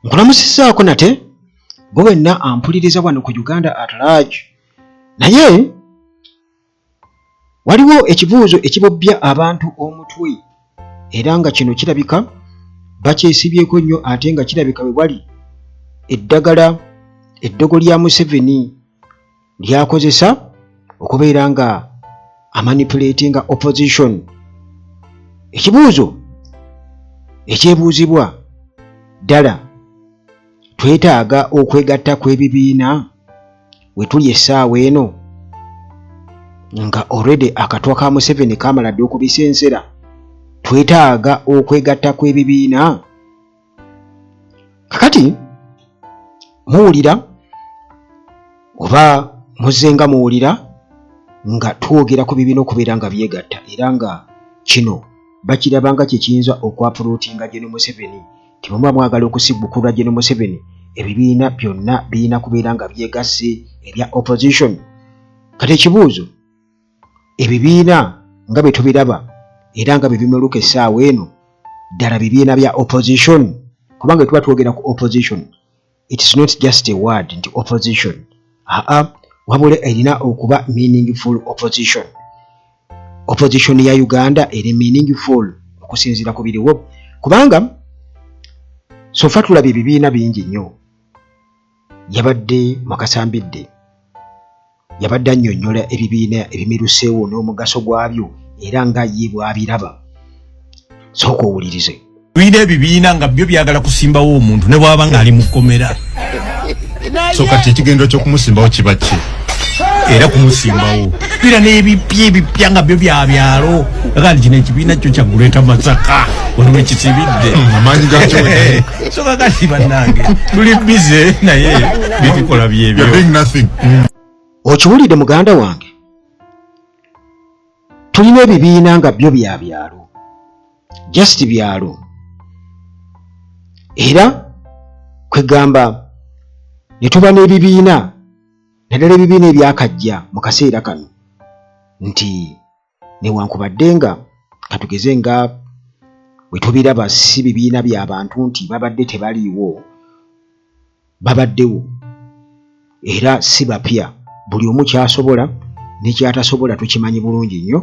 Nkulamusizaako nate gwe wenna ampuliriza wano ku Uganda at large. Naye waliwo ekibuuzo ekibobbya abantu omutwe era nga kino kirabika bakyesibyeko nnyo ate nga kirabika we wali eddagala eddogo lya Museveni lyakozesa okubeera nga amanipulatinga opposition. Ekibuuzo ekyebuuzibwa ddala twetaaga okwegatta kw'ebibiina we tuli essaawa eno nga already akatwa ka Museveni kamala dda okubisensera? Twetaaga okwegatta kw'ebibiina? Kakati muwulira oba muzze nga muwulira nga twogera ku bibiina okubeera nga byegatta, era nga kino bakiraba nga kyekiyinza okuuprootinga Gen Museveni, nti bwe muba mwagala okusigbukulwa Gen Museveni, ebibiina byonna birina kubeera nga byegasse ebya opposition. Kati ekibuuzo, ebibiina nga bwe tubiraba era nga bwe bimuluka essaawa eno, ddala bibiina bya opposition? Kubanga tuba twogera ku opposition, it's not just a word nti opposition, aa, wabula erina okuba meaningful opposition. Opposition ya Uganda eri meaningful okusinziira ku biriwo? Kubanga so far tulaba ebibiina bingi nnyo. Yabadde Mukasambidde, yabadde annyonnyola ebibiina ebimiruseewo n'omugaso gwabyo era nga ye bw'abiraba. Sooka owulirize. Tulina ebibiina nga byo byagala kusimbawo omuntu ne bwaba ng'ali mu kkomera. So kati ekigendero ky'okumusimbawo kiba ki? Era kumusimbawo. Bira n'ebipya ebipya nga byo bya byalo kandi kino ekibiina kyo kya Greater Masaka wano wekisibidde. Amaanyi gakyo. So kakati bannange, tuli busy naye byetukola byebyo. You're doing nothing. Okiwulidde, muganda wange? Tulina ebibiina nga byo bya byalo, just byalo, era kwegamba ne tuba n'ebibiina, naddala ebibiina ebyakajja mu kaseera kano, nti newankubadde nga katugeze nga bwe tubiraba si bibiina by'abantu nti babadde tebaliiwo, babaddewo era si bapya. Buli omu kyasobola ne kyatasobola tukimanyi bulungi nnyo,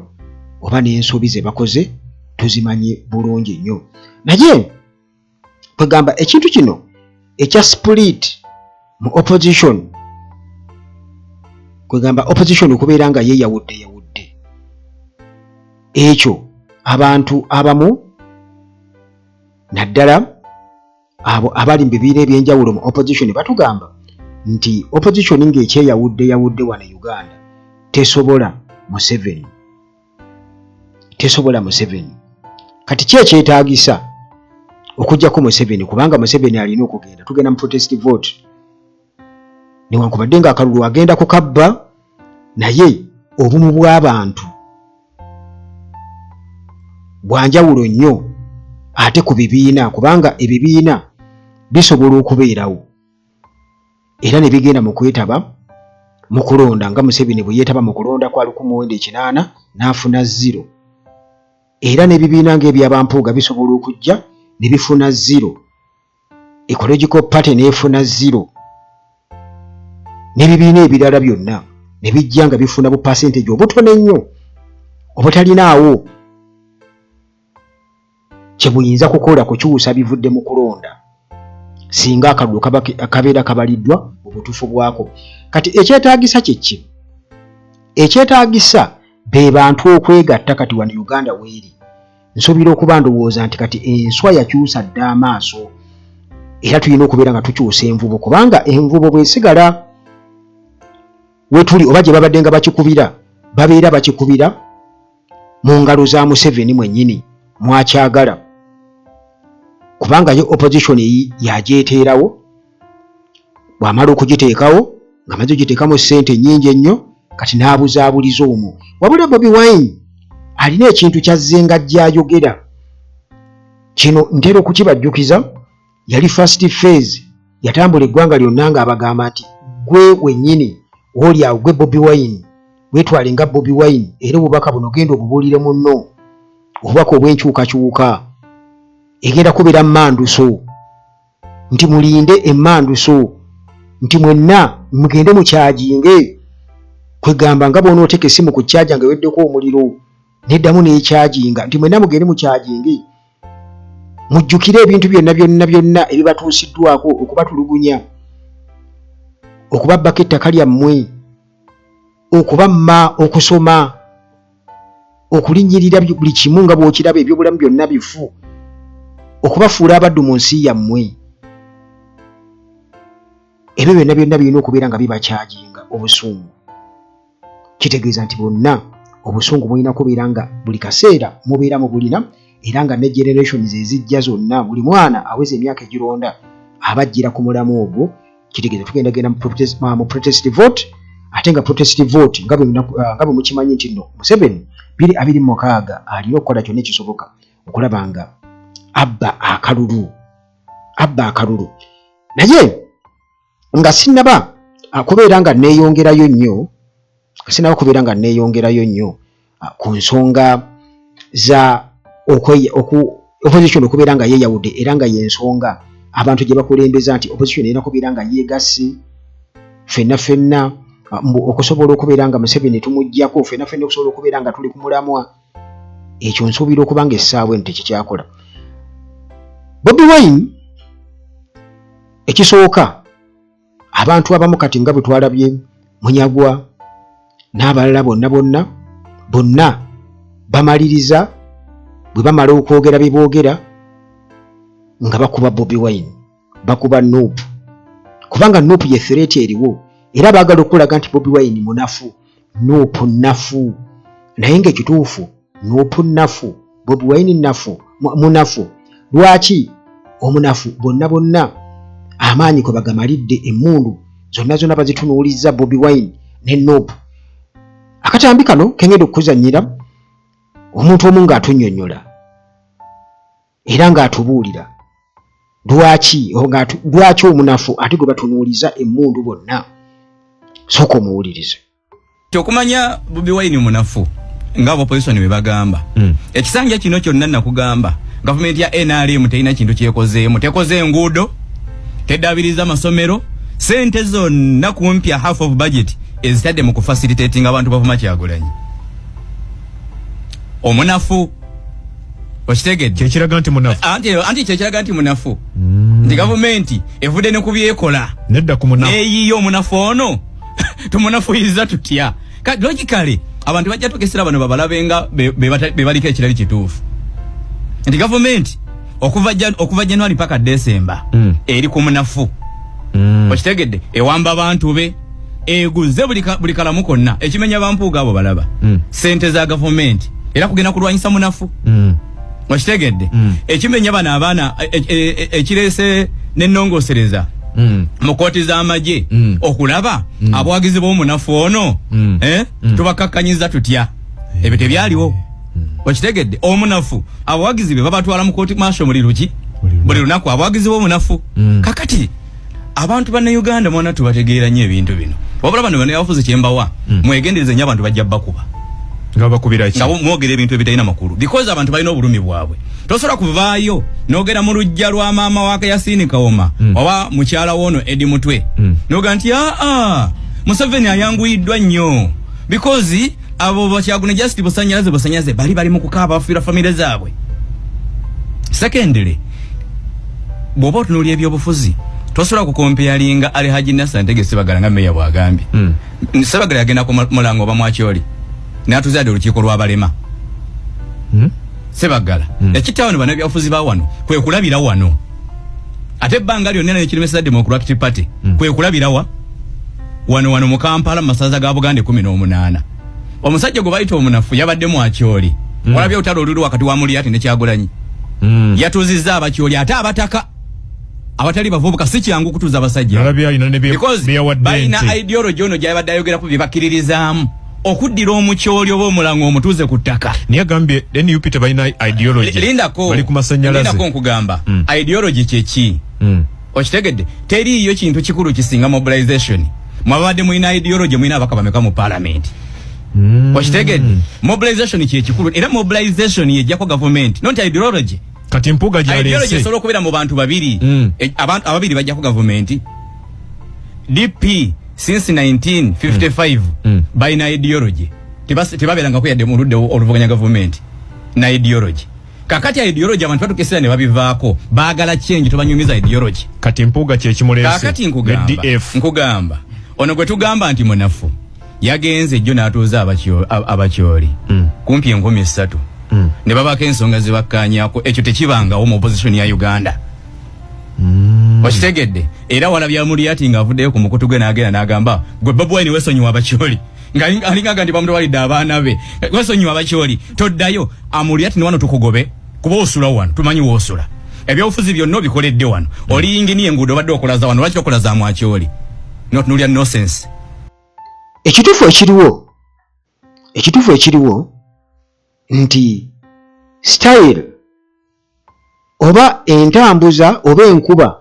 oba n'ensobi ze bakoze tuzimanyi bulungi nnyo. Naye kwegamba ekintu kino ekya split mu opposition, kwegamba opposition okubeera nga yeeyawudde yawudde, ekyo abantu abamu, naddala abo abali mu bibiina ebyenjawulo mu opposition, batugamba nti opposition ng'ekyeyawudde yawudde wano e Uganda tesobola Museveni, tesobola Museveni. Kati ki ekyetaagisa okuggyako Museveni? Kubanga Museveni alina okugenda, tugenda mu protest vote, newankubadde ng'akalulu agenda kukabba, naye obumu bw'abantu bwanjawulo nnyo ate ku bibiina, kubanga ebibiina bisobola okubeerawo era ne bigenda mu kwetaba mu kulonda, nga Museveni bwe yeetaba mu kulonda kwa 1980 n'afuna 0. Era n'ebibiina ng'ebyabampuuga bisobola okujja ne bifuna 0, Ecological Party n'efuna 0, n'ebibiina ebirala byonna ne bijja nga bifuna bu percentage obutono ennyo obutalinaawo kye buyinza kukola kukyusa bivudde mu kulonda singa akalulu kabeera kabaliddwa mu butuufu bwako. Kati ekyetaagisa kyeki? Ekyetaagisa be bantu okwegatta. Kati wano Uganda weeri, nsuubira okuba ndowooza nti kati enswa yakyusa dda amaaso, era tulina okubeera nga tukyusa envubo, kubanga envubo bwesigala wetuli oba gye babadde nga bakikubira, babeera bakikubira mu ngalo za Museveni mwennyini mwakyagala, kubanga ye opposition yagyeteerawo. Bw'amala okugiteekawo, ng'amaze ogiteekamu ssente nnyingi ennyo, kati n'abuzaabuliza omwo. Wabula Bobi Wine alina ekintu kyazze nga gy'ayogera kino, ntera okukibajjukiza. Yali first phase, yatambula eggwanga lyonna ng'abagamba nti gwe wennyini oli awo, gwe Bobi Wine, weetwale nga Bobi Wine, era obubaka buno genda obubuulire munno, obubaka obw'enkyukakyuka egenda kubeera mu manduso. nti mulinde emmanduso nti mwenna mugende mukyajinge kwegamba nga bw'onooteeka essimu ku kyaja nga eweddeko omuliro neddamu n'ekyajinga nti mwenna mugende mukyajinge mujjukire ebintu byonna byonna byonna ebibatuusiddwako okubatulugunya okubabbako ettaka lyammwe okubamma okusoma okulinnyirira buli kimu nga bw'okiraba ebyobulamu byonna bifu okubafuula abaddu mu nsi yammwe ebyo byonna byonna birina okubeera nga bibakyajinga obusungu kitegeeza nti bonna obusungu bulina kubeera nga buli kaseera mubeera mubulina era nga ne generations ezijja zonna buli mwana aweza emyaka egironda abajjira ku mulamu ogwo kitegeeza tugenda genda mu protest vote ate nga protest vote nga bwe mukimanyi nti no Museveni 2026 alina okukola kyonna ekisoboka okulaba nga abba akalulu abba akalulu naye nga sinnaba kubeera nga neeyongerayo nnyo sinaba kubeera nga neeyongerayo nnyo ku nsonga za opposition okubeera nga yeeyawudde era nga y'ensonga abantu gye bakulembeza nti opposition erina kubeera nga yeegasse ffenna ffenna okusobola okubeera nga Museveni tumuggyako ffenna ffenna okusobola okubeera nga tuli ku mulamwa ekyo nsuubira okuba nga essaawa eno tekikyakola Bobi Wine ekisooka abantu abamu kati nga bwe twalabye Munyagwa n'abalala bonna bonna bonna bamaliriza bwe bamala okwogera bye boogera nga bakuba Bobi Wine bakuba NUP kubanga NUP ye threat eriwo era baagala okulaga nti Bobi Wine munafu NUP nafu naye ng'ekituufu NUP nafu Bobi Wine nafu munafu lwaki omunafu bonna bonna amaanyi kwe bagamalidde emmundu zonna zonna bazitunuulizza Bobi Wine ne NUP akatambi kano kengenda okukuzannyira omuntu omu ng'atunnyonnyola era ng'atubuulira lwaki lwaki omunafu ate gwe batunuuliza emmundu bonna sooka omuwulirize okumanya Bobi Wine munafu nga opposition bwe bagamba ekisanja kino kyonna nakugamba gavumenti ya NRM terina kintu kyekozeemu tekoze enguudo teddaabiriza amasomero sente zonna kumpya half of budget ezitadde mu kufacilitating abantu bavuma Kyagulanyi omunafu okitegedde kyekiraga nti munafu anti kyekiraga nti munafu nti gavumenti evudde ne ku byekola nedda ku munafu neyiyo omunafu ono tumunafuyiza tutya kati logically abantu bajja tukesera bano babalabe nga be baliko ekirali kituufu nti gavumenti okuva January paka December eri ku munafu okitegedde ewamba abantu be eguze buli kalamu konna ekimenya bampuuga abo balaba sente za gavumenti era kugenda kulwanyisa munafu okitegedde ekimenya bano abaana ekireese n'ennongoosereza mu kooti z'amagye okulaba abawagizi b'omunafu ono tubakakkanyiza tutya ebyo tebyaliwo okitegedde omunafu abawagizi be babatwala mu kooti maaso buli luki buli lunaku abawagizi b'omunafu kakati abantu bannayuganda mwana tubategeera nnyo ebintu bino wabula bano bannabyabufuzi kyembawa mwegendereze nnyo abantu bajja bakuba nga bakubira ki nga mwogera ebintu ebitalina makulu because abantu balina obulumi bwabwe tosobola kuvaayo n'ogera mu luggya lwa maama wa Yasini Kawoma oba mukyala woono Edi Mutwe n'oga nti aa Museveni ayanguyiddwa nnyo because abo bakyaguna just busanyalaze busanyalaze bali bali mu kukaaba bafiira famire zaabwe secondly bw'oba otunuulira ebyobufuzi tosobola kucomparinga Alhaji Nasser Ntege Sebagala nga meya bw'agambye Sebagala yagenda ku mulango oba mwakyoli n'atuzadde olukiiko lw'abalema Sebagala ekitta wano bannabyabufuzi ba wano kwe kulabira wano ate ebbanga lyonna nekiremesa Democratic Party kwe kulabira wa wano wano mu Kampala mu masaza ga Buganda 18 omusajja gwe bayita omunafu yabadde mwakyoli walabye olutalo oluli wakati wa Mulyati ne Kyagulanyi yatuuzizza abakyoli ate abataka abatali bavubuka si kyangu kutuuza abasajja nalabye alina ne because byeyawadde balina ente ideology ono gy'abadde ayogerako bye bakkiririzaamu okuddira omukyoli oba omulango omutuuze ku ttaka naye agambye NUP tebalina ideology lindako bali ku masannyalaze lindako nkugamba ideology kyeki okitegedde teriiyo kintu kikulu kisinga mobilization mwabadde mulina ideology mulina abaka bameka mu parliament okitegedde mobilization kyekikulu era mobilization yejjako gavumenti not ideology. Kati Mpuuga Ideology gyaleese esobola okubeera mu bantu babiri. Abantu ababiri bajjako gavumenti. DP since 1955 balina ideology. Tebabeerangako yadde mu ludda oluvuganya gavumenti na ideology. Kakati ideology abantu batukesera ne babivaako, baagala change, tobanyumiza ideology. Kati Mpuuga kyekimuleese Kakati ne nkugamba, DF. nkugamba ono gwe tugamba nti munafu yagenze jjo n'atuuza abakyoli kumpi 3000 ne babako ensonga zebakkaanyako. Ekyo tekibangawo mu opposition ya Uganda. Okitegedde? Era walabya Mulyati ng'avuddeyo ku mukutu gwe n'agenda n'agamba, gwe Bobi Wine wesonyiwa abakyoli, ng'alinga nti bamutwalidde abaana be. Wesonyiwa abakyoli, toddayo. Amulyati ne wano tukugobe, kuba osula wano, tumanyi woosula, ebyobufuzi byonna obikoledde wano, oli yinginiya, enguudo obadde okolaza wano, lwaki tokola za mwakyoli? Notunulya nonsense. Ekituufu ekiriwo nti style oba entambuza oba enkuba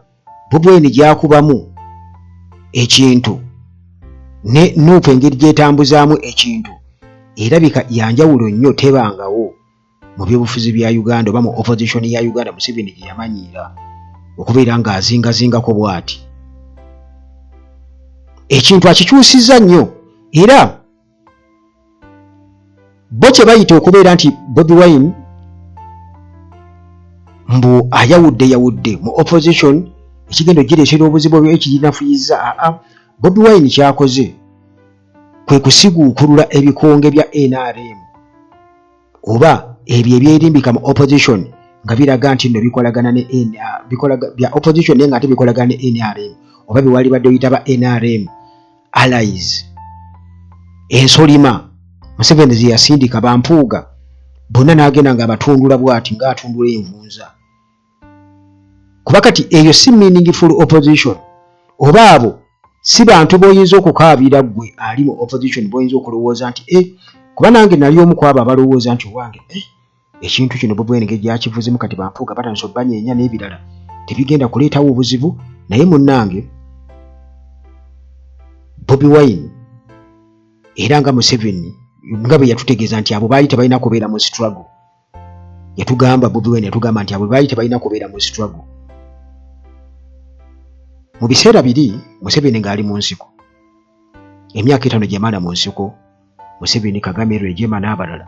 Bobi Wine gy'akubamu ekintu ne NUP engeri gy'etambuzaamu ekintu erabika yanjawulo nnyo, tebangawo mu byobufuzi bya Uganda oba mu opposition ya Uganda Museveni gye yamanyiira okubeera ng'azingazingako bw'ati. Ekintu akikyusizza nnyo, era bo kye bayita okubeera nti Bobi Wine mbu ayawudde yawudde mu opposition, ekigenda ogireetera obuzibu ekirinafuyiza. Aa, Bobi Wine kyakoze kwe kusiguukulula ebikonge bya NRM oba ebyo ebyerimbika mu opposition nga biraga nti nno bikolagana ne bya opposition, naye nga ate bikolagana ne NRM oba bewali badde oyita ba NRM allies. Ensolima Museveni ze yasindika bampuuga bonna n'agenda ng'abatundula bw'ati ng'atundula envunza, kuba kati eyo si meaningful opposition, oba abo si bantu b'oyinza okukaabira ggwe ali mu opposition, b'oyinza okulowooza nti e kuba nange nali omu ku abo abalowooza nti owange ekintu kino Bobi Wine gyakivuzimu, kati bampuuga batandise obbanyeenya n'ebirala, tebigenda kuleetawo obuzibu. Naye munnange, Bobi Wine era nga Museveni nga bwe yatutegeeza nti abo baali tebalina kubeera mu struggle, yatugamba, Bobi Wine yatugamba nti abo baali tebalina kubeera mu struggle mu biseera biri. Museveni ng'ali mu nsiko, emyaka 5 gyemala mu nsiko, Museveni, Kagame, Rwigema n'abalala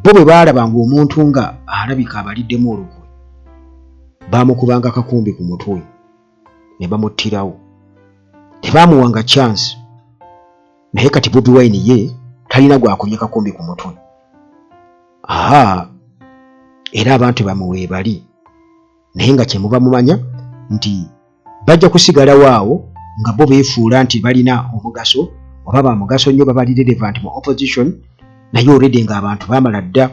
bo bwe baalaba ng'omuntu nga alabika abaliddemu olukwe, baamukubanga kakumbi ku mutwe ne bamuttirawo, tebaamuwanga chance. Naye kati Bobi Wine ye talina gwakubye kakumbi ku mutwe. Aha, era abantu bamuweebali, naye nga kyemuba mumanya nti bajja kusigalawo awo nga bo beefuula nti balina omugaso oba ba mugaso nnyo, babali relevant mu opposition, naye already ng'abantu baamala dda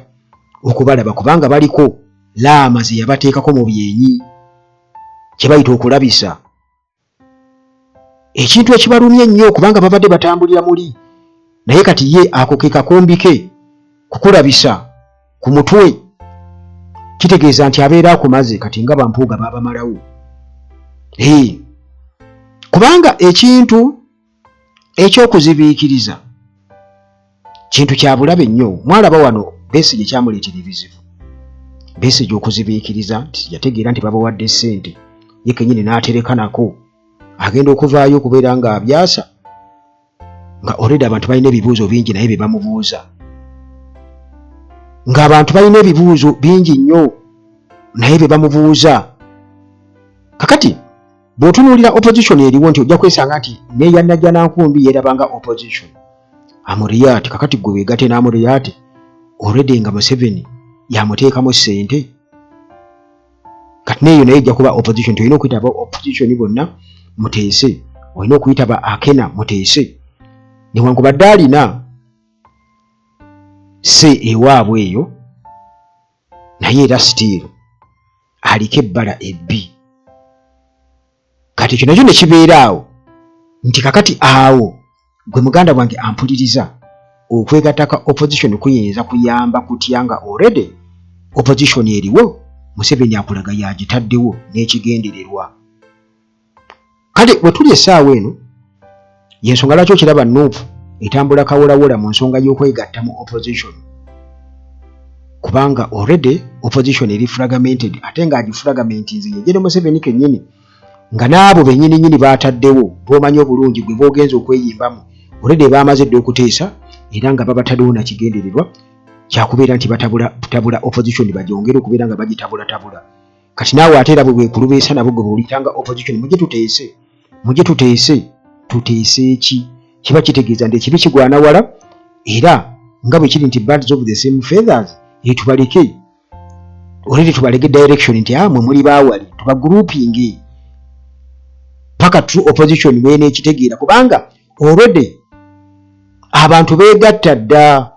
okubalaba, kubanga baliko laama ze yabateekako mu byenyi, kye bayita okulabisa ekintu ekibalumye ennyo, kubanga babadde batambulira muli. Naye kati ye ako ke kakumbi ke kukulabisa ku mutwe, kitegeeza nti abeera akumaze. Kati nga bampuuga baabamalawo, kubanga ekintu ekyokuzibiikiriza kintu kya bulabe nnyo. Mwalaba wano Besigye kyamuleetera ebizibu. Besigye okuzibiikiriza nti yategeera nti babawadde ssente, ye kenyini n'atereka nako, agenda okuvaayo okubeera ng'abyasa nga already abantu balina ebibuuzo bingi naye bye bamubuuza, ng'abantu balina ebibuuzo bingi nnyo naye bye bamubuuza. Kakati bw'otunuulira opposition eriwo nti ojja kwesanga nti neya Najjanankumbi yeerabanga opposition Amuriat. Kakati gwe weegate n'Amuriat already nga Museveni yamuteekamu ssente, kati neeyo naye ejja kuba opposition. Tolina okuyita aba opposition bonna muteese, olina okuyita ba Akena muteese, newankubadde alina se ewaabwe eyo, naye era still aliko ebbala ebbi. Kati ekyo nakyo ne kibeera awo nti kakati awo gwe muganda bwange ampuliriza, okwegatta ka opposition kuyinza kuyamba kutya nga already opposition eriwo Museveni akulaga yagitaddewo n'ekigendererwa? Kale we tuli essaawa eno, yensonga lwaki okiraba NUP etambula kawolawola mu nsonga y'okwegatta mu opposition. Kubanga already opposition eri fragmented, ate nga agifragmentinze ye General Museveni kennyini, nga n'abo bennyini nnyini baataddewo b'omanyi obulungi gwe boogenza okweyimbamu already baamaze dda okuteesa, era nga babataddewo na kigendererwa kyakubeera nti batabula tabula opposition, bagyongere okubeera nga bagitabulatabula. Kati naawe ate era bwe bwekulubeesa nabo gwe bwolitanga opposition, mujje tuteese, mujje tuteese. Tuteese ki? Kiba kitegeeza nti ekibi kigwana wala, era nga bwe kiri nti birds of the same feathers, etubaleke already tubalege direction nti ah, mwe muli baawali, tubagrouping paka true opposition beena ekitegeera, kubanga already abantu beegatta dda.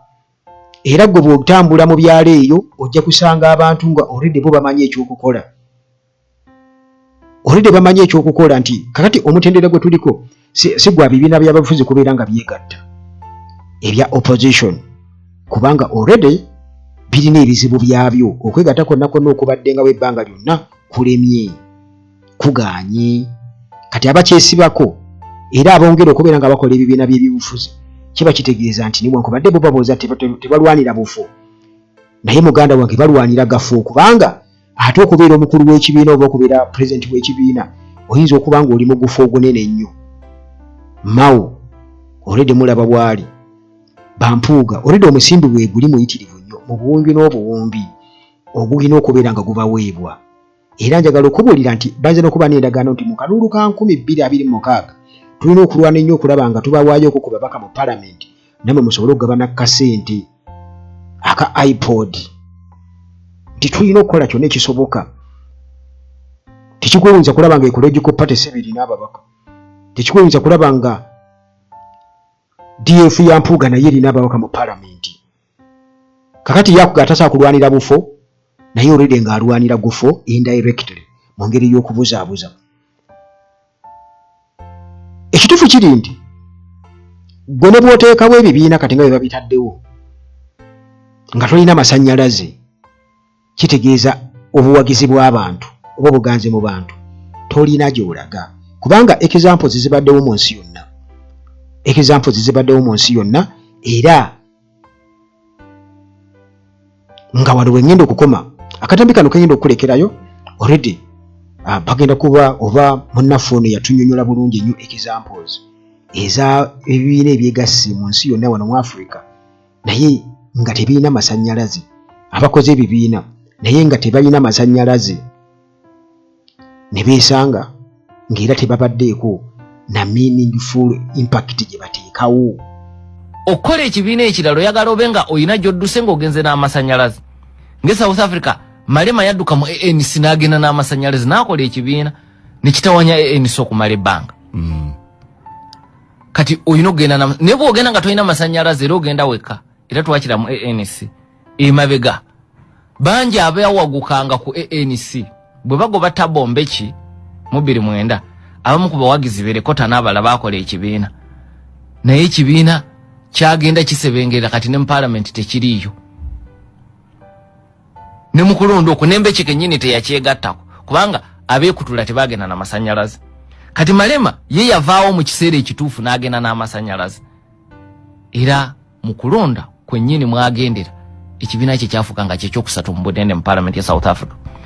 Era gwe bw'otambula mu byalo eyo ojja kusanga abantu nga already bo bamanyi ekyokukola, already bamanyi ekyokukola nti kakati omutendera gwe tuliko si gwa bibiina by'abafuzi kubeera nga byegatta ebya opposition, kubanga already birina ebizibu byabyo. Okwegatta kwonna kwonna okubaddengawo ebbanga lyonna kulemye, kugaanye. Kati abakyesibako era abongera okubeera nga bakola ebibiina by'ebyobufuzi kiba kitegeeza nti newankubadde bo babooza tebalwanira bufo, naye muganda wange balwanira gafo, kubanga ate okubeera omukulu w'ekibiina oba okubeera pulezidenti w'ekibiina oyinza okuba nga oli mugufu ogunene ennyo. Mawo already mulaba bwali bampuuga, already omusimbi bweguli muyitirivu nnyo mu buwumbi n'obuwumbi ogulina okubeera nga gubaweebwa. Era njagala okubuulira nti bayinza n'okuba n'endagaano nti mu kalulu ka 2026 tulina okulwana ennyo okulaba nga tubawaayo okwo ku babaka mu palamenti, nammwe musobole okugabana kasente aka ipod, nti tulina okukola kyonna ekisoboka. Tekikwewuunyisa kulaba nga Ecological Party sebirina ababaka, tekikwewuunyisa kulaba nga DF ya Mpuuga naye erina ababaka mu palamenti. Kakati yakuga atasobola kulwanira bufo, naye already ng'alwanira gufo indirectly mu ngeri y'okubuzaabuza. Ekituufu kiri nti gwe ne bw'oteekawo ebibiina kati nga bwe babitaddewo nga tolina masannyalaze, kitegeeza obuwagizi bw'abantu oba obuganzi mu bantu tolina gy'olaga, kubanga examples zibaddewo mu nsi yonna, examples zibaddewo mu nsi yonna. Era nga wano wengenda okukoma akatambi kano kengenda okukulekerayo, already bagenda kuba oba munnaffe ono yatunyonyola bulungi nnyo examples eza ebibiina ebyegasse mu nsi yonna wano mu Africa naye nga tebirina masannyalaze, abakoze ebibiina naye nga tebalina masannyalaze ne beesanga ng'era tebabaddeeko na meaningful impact gye bateekawo. Okukola ekibiina ekirala oyagala obe nga olina gy'odduse ng'ogenze n'amasannyalaze. Nge South Africa, Malema yadduka mu ANC n'agenda n'amasannyalaze n'akola ekibiina ne kitawanya ANC okumala ebbanga. Kati olina okugenda, naye bw'ogenda nga tolina masannyalaze era ogenda wekka. Era twakira mu ANC emabega bangi abawagukanga ku ANC bwe bagoba Thabo Mbeki mu 2009, abamu ku bawagizi berekota n'abalala bakola ekibiina, naye ekibiina kyagenda kisebengerera, kati ne mu paalamenti tekiriiyo. Ne mu kulonda okwo ne Mbeki kennyini teyakyegattako kubanga abeekutula tebagenda na masannyalaze. Kati Malema ye yavaawo mu kiseera ekituufu n'agenda n'amasannyalaze, era mu kulonda kwennyini mwagendera ekibiina kye kyafuuka nga kyekyokusatu mu bunene mu paalamenti ya South Africa.